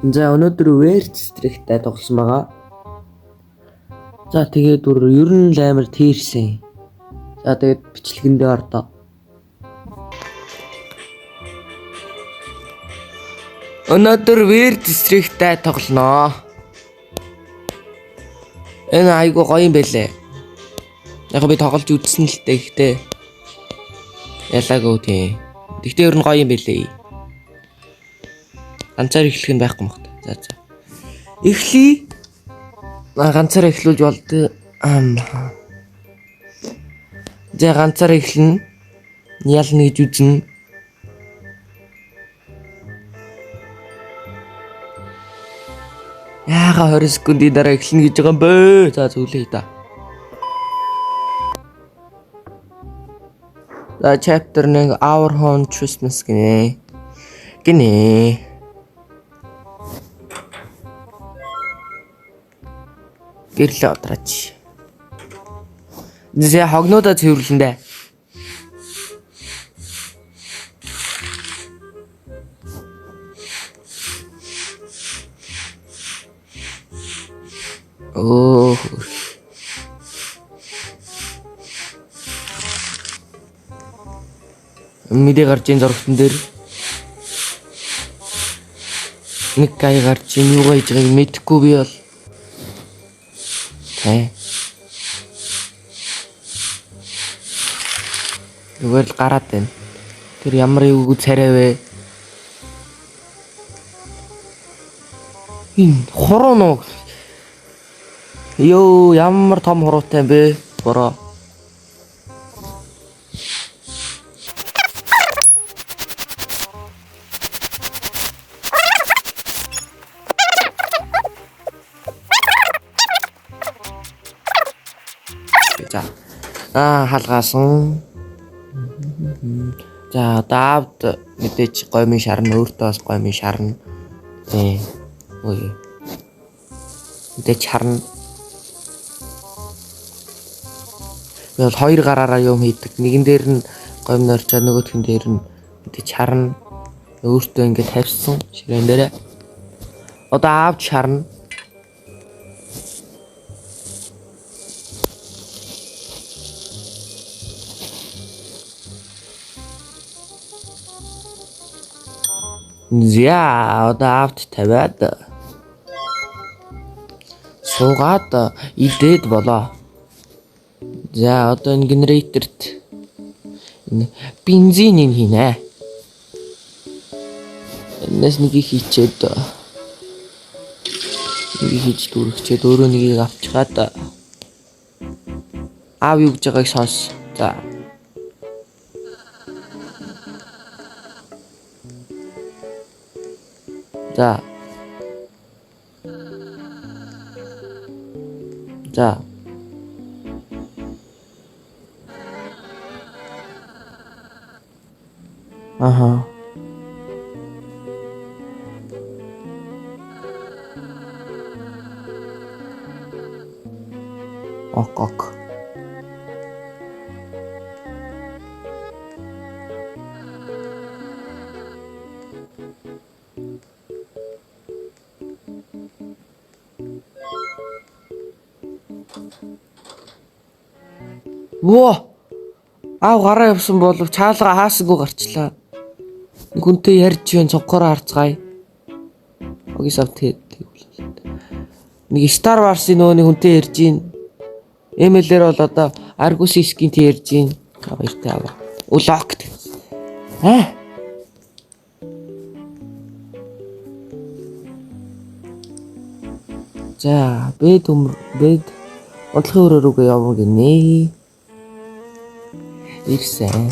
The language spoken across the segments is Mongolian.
За өнөөдөр Weird Streak-тай тоглосон байгаа. За тэгээд бүр ер нь л амар тийрсэн. За тэгээд бичлэгэндээ ордоо. Өнөөдөр Weird Streak-тай тоглоно. Энэ айгу гоё юм байлээ. Яг би тоглож үзсэн л дээ гэхдээ ялаагүй тийм. Гэхдээ ер нь гоё юм байлээ. Ганцаар эхлэх нь байхгүй мөх. За за. Эхлэе. Ганцаар эхлүүлж болд. За ганцаар эхлэнэ. Ялна гэж үзнэ. Яага 20 секундын дараа эхлэнэ гэж байгаа юм бэ? За зөвлөе та. За chapter 1 Our Home Christmas гинэ. Гинэ. Гэрлээ одраач. Зэ хогнуудаа цэвэрлэн дээ. Оо. Мэдээ гарч ийн зургатан дээр нэг гай гарч ийн юугаа хийж байгааг мэдэхгүй би бол. Тэ. Зүгээр л гараад байна. Тэр ямар эвгүй царай вэ? Энэ хуруу нуу. Йоо, ямар том хуруутай юм бэ? Бороо. За. Хаалгаасан. За, одоо аавд мэдээж гомын шарна, өөртөө бас гомын шарна. Тий. Ой. Мэдээж харна. Би бол хоёр гараараа юм хийдэг. Нэгэн дээр нь гомн орчоо, нөгөөх нь дээр нь мэдээж харна. Өөртөө ингэ тавьсан ширээн дээрээ. Одоо аавд шарна. За одоо аавд тавиад суугаад идээд болоо. За одоо энэ генераторт энэ бензинийг хийнэ. Энэс нэгийг хийчээд нэгийг хийж дүүргчээд өөрөө нэгийг авчгаад аав юу гэж байгааг сонс. За. За. За. Аха. Ок ок. Во! Аав гараа явсан болов чаалга хаасангүй гарчлаа. Нэг хүнтэй ярьж байна цонхороо харцгаая. Огисав тэгээд нэг Star Wars-ын нөгөө нэг хүнтэй ярьж байна. ML-ээр бол одоо Argus skin-тэй ярьж байна. Баяртай аваа. О locked. Аа. За, бэд бэд унтлахын өрөө рүүгээ явна гинэ. Ирсэн.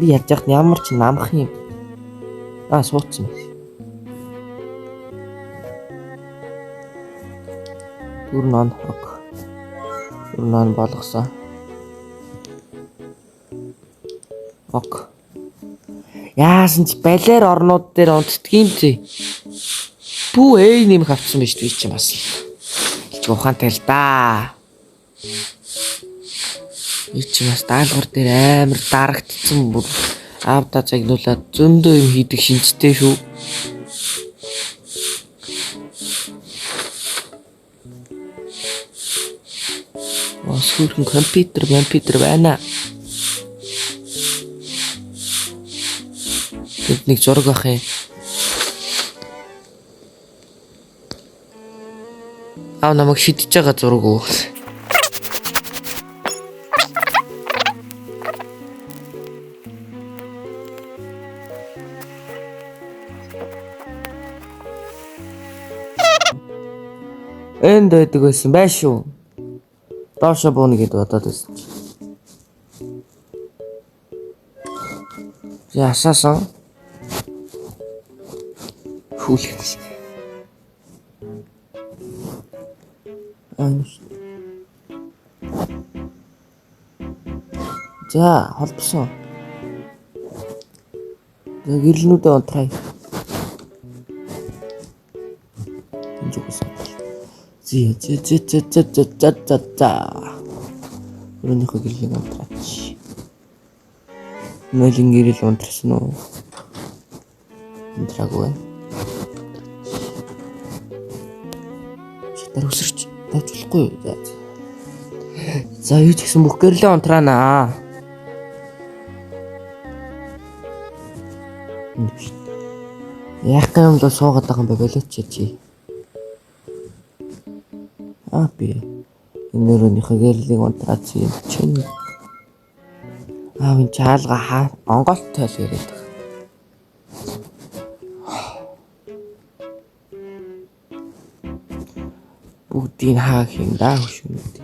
Би ярьж байхад ямар ч намх юм. Аа, суудсан байх. Түр нон хог. Түр нон болгосон. Ок. Яасан ч балиар орнууд дээр унтдгийм зэ. Бүү ээ нэмэх авсан байж би чинь бас. Ч ухаантай л да. Би чинь бас даалгавар дээр амар дарагдсан бүр аавда загнуулаад зөндөө юм хийдэг шинжтэй шүү. Хөөрхөн компьютер байна. Тэнд нэг зураг ах юм. Аа намайг шидэж байгаа зураг уу? Энд байдаг байсан байш шүү. Доошо бууна гэд бодоод байсан чи. За асаасан. Хүлэх. Аа. За холбосон. За гэрлэнүүдээ унтрая. Энэ зүгээс. Зэ зэ зэ зэ зэ зэ зэ зэ за. Өрөөнийхөө гэрлийг унтраач. Нойлын гэрэл унтрсан уу? Унтраагүй байна. Шатар өсөрч тавьж болохгүй юу? За. За юу ч гэсэн бүх гэрлээ унтраанаа. Яах юм бол суугаад байгаа юм бэ болооч чи. Аа би энэ өрөөнийхөө гэрлийг унтраач юм чинь. Аа энэ чаалга хаа онголттой л яриад байгаа. Бүгдийг хаах юм да хөшүүнүүд.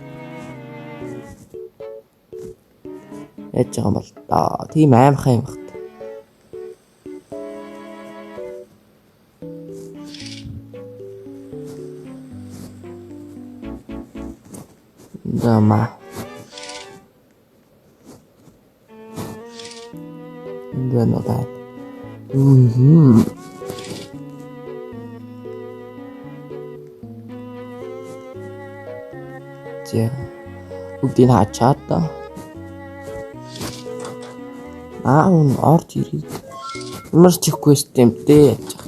Яаж байгаа юм бол доо. Тийм аимхай юм бат. Дама. Энд байна уу даа? За. Бүгдийг хаачаад та. Аа он орж ирээд. Ямар ч quest юм дээ яаж байгаа.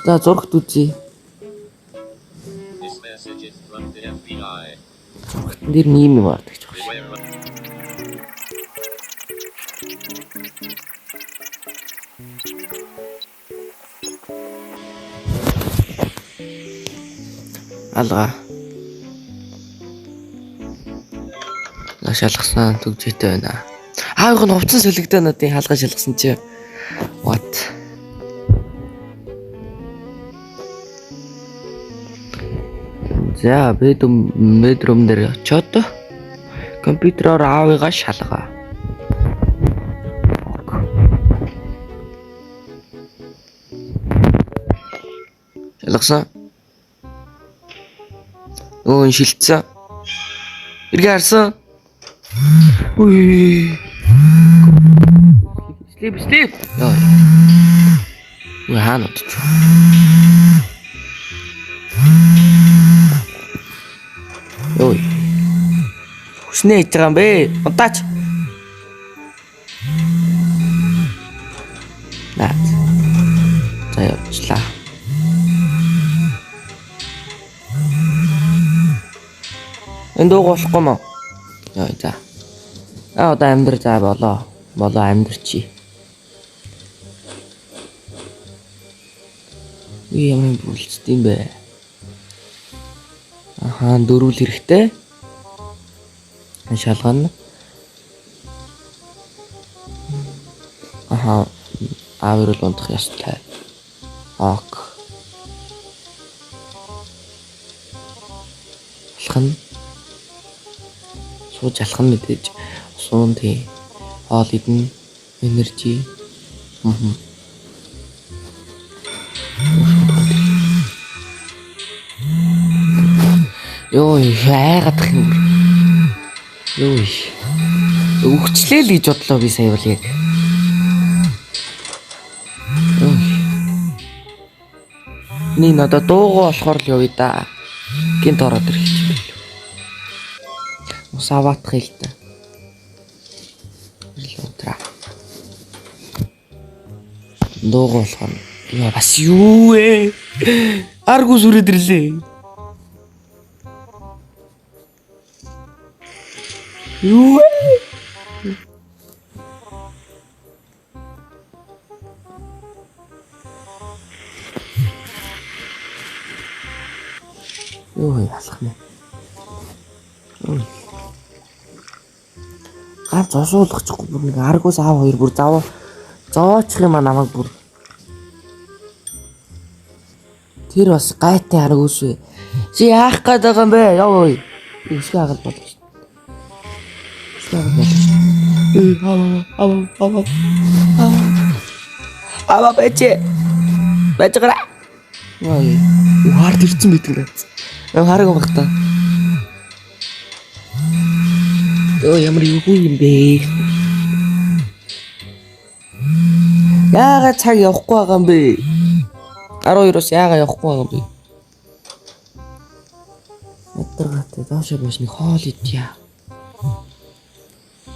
За зурагт үзье. This message is from the FBI. Зурагтан дээр нийм юм ордог гэж байна. Beware of Алга. На шалгасан түгжээтэй байна. Аавынх нь хувцсан солигдоо надын хаалга шалгасан чи. What? За bedroom дээр очиод компьютероор аавыгаа шалгаа. Ок. Шалгасан. Өө шилтсэн. Эргээ харсан. Үгүй. Sleep sleep. Йоо. Үгүй хаана удаж. Йоо. Хүснээ хийж байгаа юм бэ? Унтаач. Наад. За явчлаа. Энэ дууг болохгүй мó? Йоо за. Аа одоо амьдр за болоо. Болоо амьдрчи. Би ямар бүлцд юм бэ? Ахаа дөрвөл хэрэгтэй. Шалгана. Ахаа аавар л унтах ёстой. Ок. Алхана. Сууж алхах нь мэдээж суун тий. Хоол идэн энержи. Йоо айгаадах юм. Йоо. Өгчлээ л гэж бодлоо би сая бол яг. Йоо. Нэг надад дуугаа болохоор л явъя да. Гинт ороод ирэх юм байл. Ус аваатах юм л да. Ирлээ унтраа. Дуугаа болохоор яа бас юу вэ? Аргус үрээд ирлээ. Юу вэ? Юу ялах нэ? Гар зосуулгачихгүй бүр нэг аргус аав хоёр бүр заваа зовоочих юм а намайг бүр. Тэр бас гайтай аргус вэ. Чи яах гээд байгаа юм бэ? Яв ой. Өсгөө хагаад болоо шүү. Өсгөө хагаад болоо шүү. Ав ав ав. Ава бэж. Бэж гараа. Ой. Хард ирсэн байдаг наац. Хараг баг та. Өө ямар юу юм бэ? Яагаад цаг явахгүй байгаа юм бэ? 12-оос яагаад явахгүй байгаа юм бэ? Ядаргаатай доошоо боош нэг хоол идье.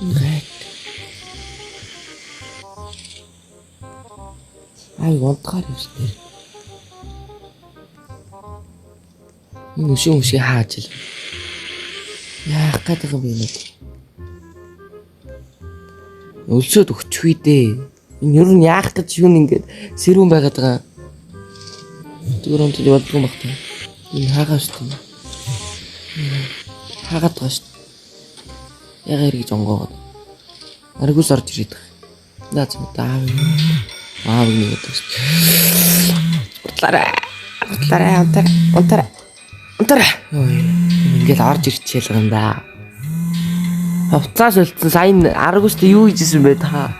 Гайт. Ай унтгаар явсан. Энэ өшөө өшөө хааж ил. Яах гээд байгаа юм бэ нэг? Өлсөөд өгчвээ дээ. Энэ ер нь яах гэж юу ингээд сэрүүн байгаад байгаа. Зүгээр унтаж болдгоо юм бах та. Энэ хаагаа шүү дээ. Хаагаад байгаа шүү. Яга эргэж онгоогоод. Аргус орж ирээд байгаа. Наа зү аав. Аав нэг гэдэг шүү. Утлаарай. Утлаарай унтаарай. Унтаарай. Унтаарай. Ой, ингээл орж ирчихэл байгаа юм да. Хувцас солилцсон. Сайн аргуст юу хийжсэн бэ та?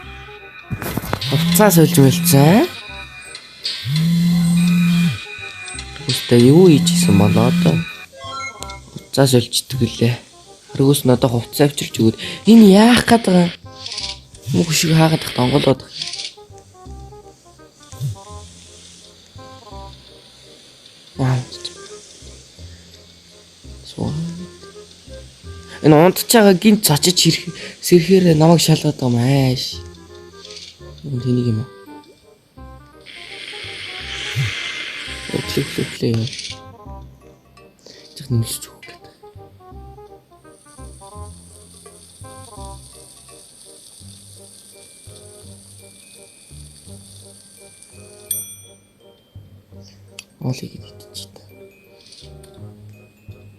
Хувцас сольж мэлцэн. Үстэй юу хийжсэн болоо одоо? Хувцас сольждөг лээ. Аргус надад хувцас авчирч өгөөд энэ яах гээд байгаа юм? Мөх шиг хаагаад тахт онголоод. Аа. Суу. Энэ унтж байгаа гинт цочиж ирэх сэрхээр намайг шалгаад байгаа юм ааш. Энэ тэнийг юм аа. Өглөө өглөө юм. Чих нэмэлж өгөх гэдэг. Оолыг идчих та.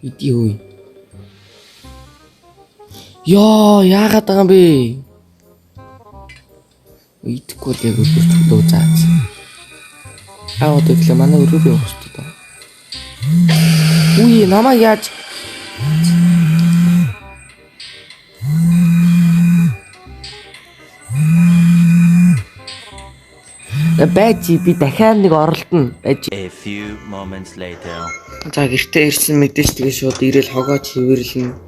Идий хөөе. Йоо, яагаад байгаа юм бэ? Идэхгүй л яг өдөрчлөө заа. Аа тэгэхээр манай өрөөрөө явах хэрэгтэй даа. Үгүй намайг яаж Байж би дахиад нэг оролдоно. Байж. A few moments later. За гэртээ ирсэн мэдээж тэгээ шууд ирээл хогоо чивэрлэнэ.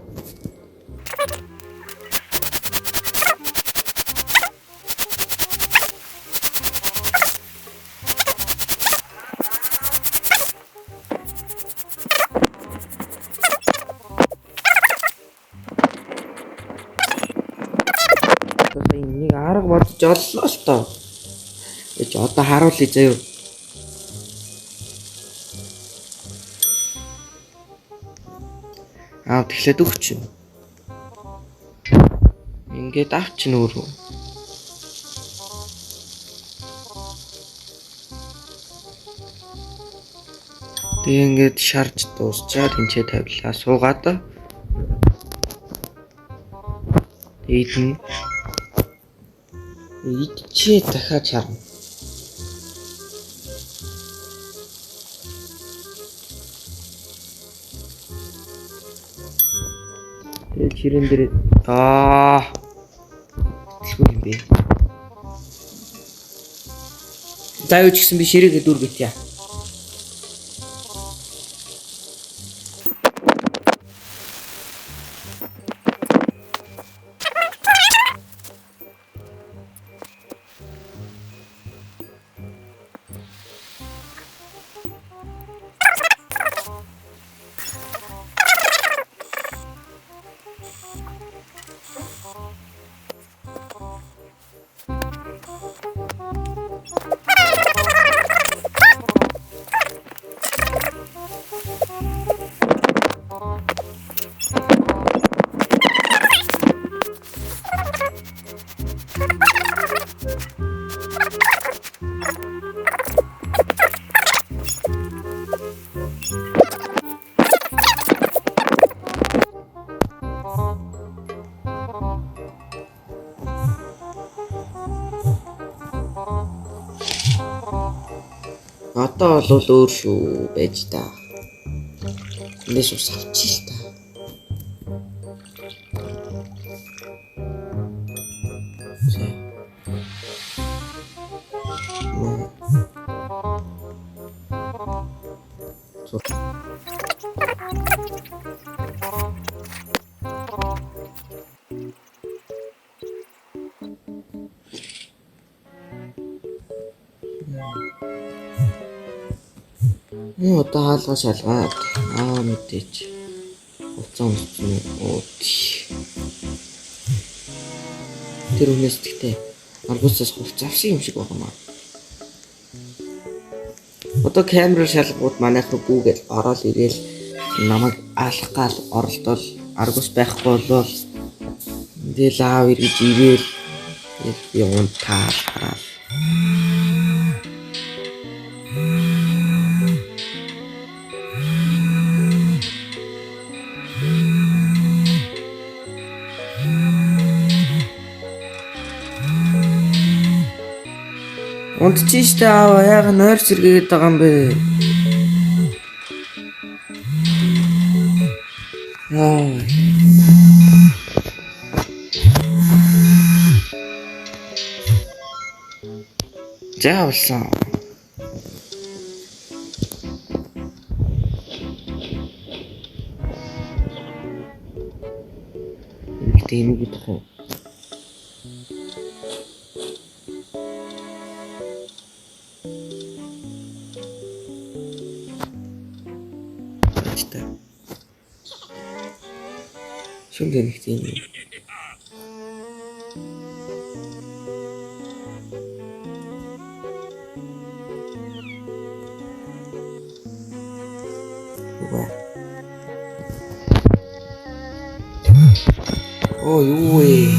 Нэг арга бодож оллоо л тоо. Эч одоо харуулъя заяа. Аа тэгэхээр өгч. Ингээд авчин өөрөө. Тэгээ ингээд шарж дуусчаад тэнцээ тавилаа. Суугаад идэн. Идчээ дахиад шарна. Тэгээд ширээн дээр аа хөтөлгүй юм бэ. За юу ч гэсэн би ширээгээ дүүргэтье. Одоо бол өөр шүү байж та. Эндээс ус авчих л та. За. Одоо хаалга шалгаад аа мэдээч. Хуцаа өмссөн үү? Тэр хүнээс тэгтээ аргуусаас хувцас авсан юм шиг байгаа маа. Одоо камер шалгууд манайх руу гүгээд ороод ирээл намайг алах гал оролдол аргус байхгүй болвол тэгэл аав эргэж ирээл би унтаал хараад. Унтчих штэ аава, яага нойр сэргээгээд байгаа юм бэ? Аа. За болсон. Гэтэ энийг идэх үү? Шүндэ нэг тийм юм. Оо юу вэ?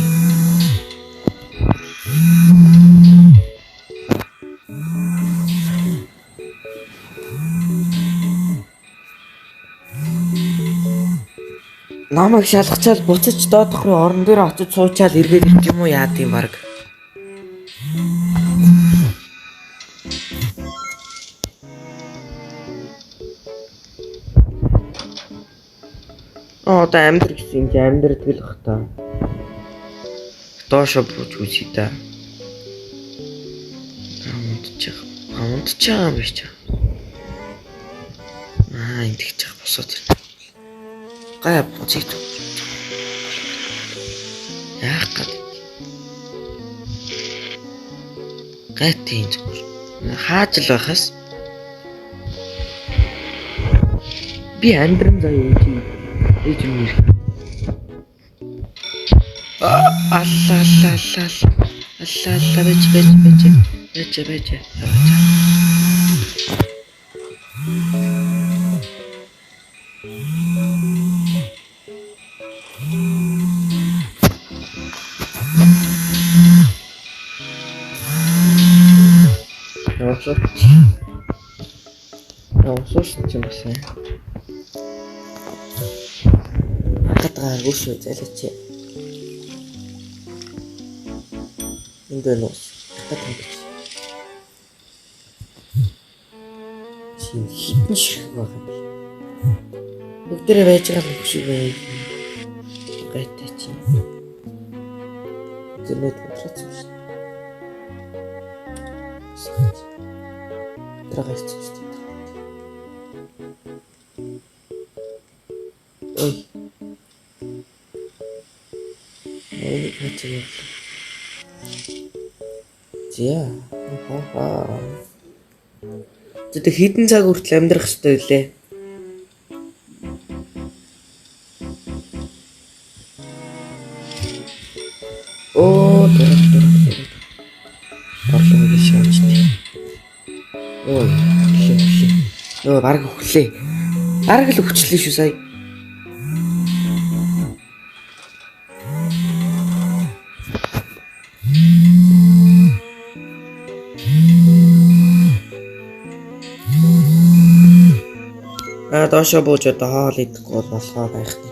Намайг шалгачаал буцаж доодох руу орон дээр очиж суучаал эргээд ирэх юм уу яад юм баг. Одоо амьдр гэсэн юм чи амьдрдаг л бах та. Доошо бууж үзье та. Унтчих. Унтчих юм биш чи. Аа энэ тэгчих босоод ирнэ. Гай буцыг. Яах гээд. Гай тийм зүгээр. Хааж л байхаас би амьдран заяа ээж юм ирэх. Алла алла алла алла алла бэж бэж бэж бэж бэж. Явуулсан ч юм байна. Хатгаа гаргүй шүү зайлаач. Энд байна уу? Хатгаа гэж. Чи хитэн ширхэг байх юм бэ? Бүгдээрээ байж байгаа юм шиг байна. Гайтай чи. Интернет бодлооч юм шүү. Тэрэг хийчих шүү дээ. Ой. Энийг хачиг явлаа. За. Ахаа. Зөв хэдэн цаг хүртэл амьдрах ёстой вүлээ? Оо, дураг. Орлого гэж шаачтай. Ой, хөглөө. Нөө бараг хөглөө. Бараг л өвчлээ шүү сая. Аа доошоо бууж одоо хоол идэхгүй бол болохоо байх нь.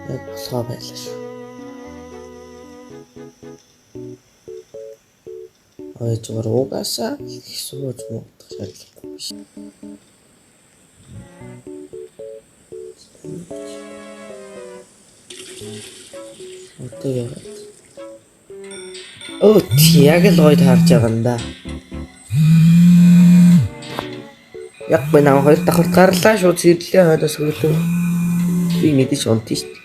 Яг болохоо байлаа шүү. Хойжгоор угаасаа их сууж муудах шаардлагагүй биш. Одоо яагаад? Оо яг л гоё таарч байгаа юм да. Яг би наа хоёр давхар гарлаа шууд сэрлээ хойноос хөглөө. Би мэдээж унтна шүү дээ.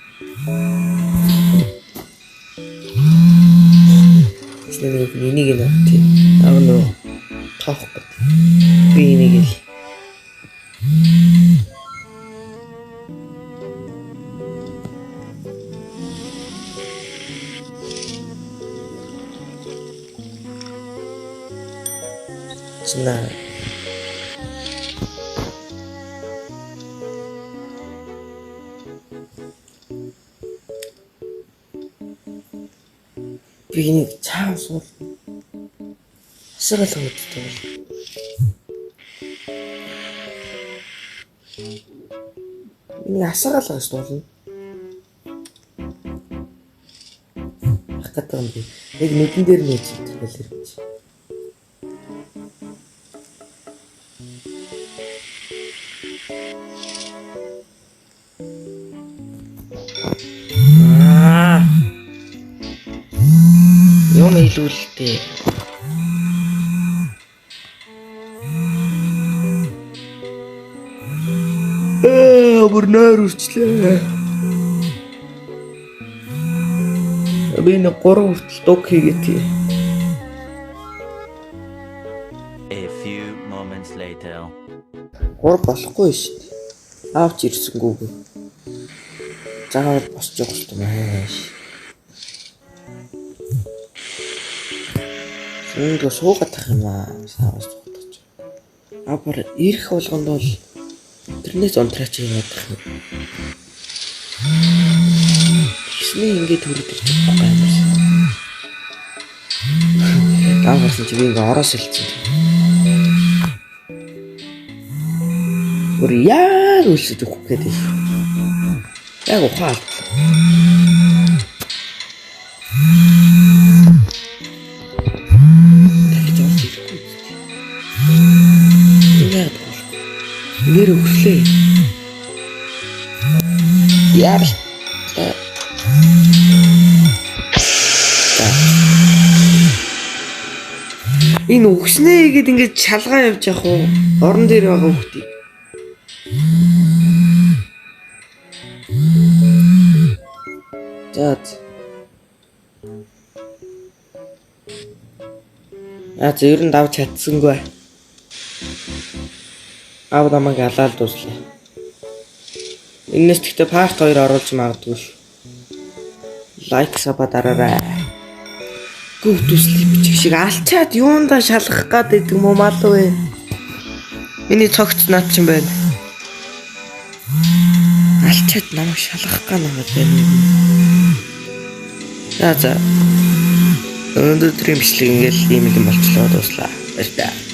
Нэг энийг нь тий. Аа нөө тоохгүй. Би энийг л знаю. Би энийг чаан суул. Асаргал өгдөг бол. Энийг асаргал гэж дуулна. Ах гэдэг юм би. Яг нүдэн дээр нь хийж байгаа л хэрэг. Юм илүүлэлтэй. Бүр нойр үрчлээ. Би нэг 3 хүртэл дуг хийгээ тий. A few moments later. 3 болохгүй шүү дээ. Аавч ирсэнгүү. Заавал босч явах хэрэгтэй байна. Ингээд суугаад тах юм аа. Саавас суугаад. А бүр ирэх болгонд бол тэрнээс унтраач яваад тах юм. Тэгснээ ингээд төрөд ирж байгаа юм байна. Даан гарсан чи би ингээд ороос элцэн. Бүр яг үлсэж өгөх гээд байна. Яг ухаан алдлаа. Нэр өглөө. Яар. Энэ үгснээ гээд ингээд шалгаа явж явах уу? Орон дээр байгаа хүүхдийг. За. Аа за ер нь давж чадсангүй. Аав намайг алаал дуслаа. Энэс тэгтээ part 2 оруулж магадгүй ш. Лайк саба дараарай. Go to sleep бичих шиг алчаад юундаа шалгах гад гэдэг юм уу малуу вэ? Миний цогц над чинь байна. Алчаад намайг шалгах гад намайг байна. За за. Өнөөдрийн бичлэг ингээл ийм юм болчлоо дууслаа. Баярлалаа.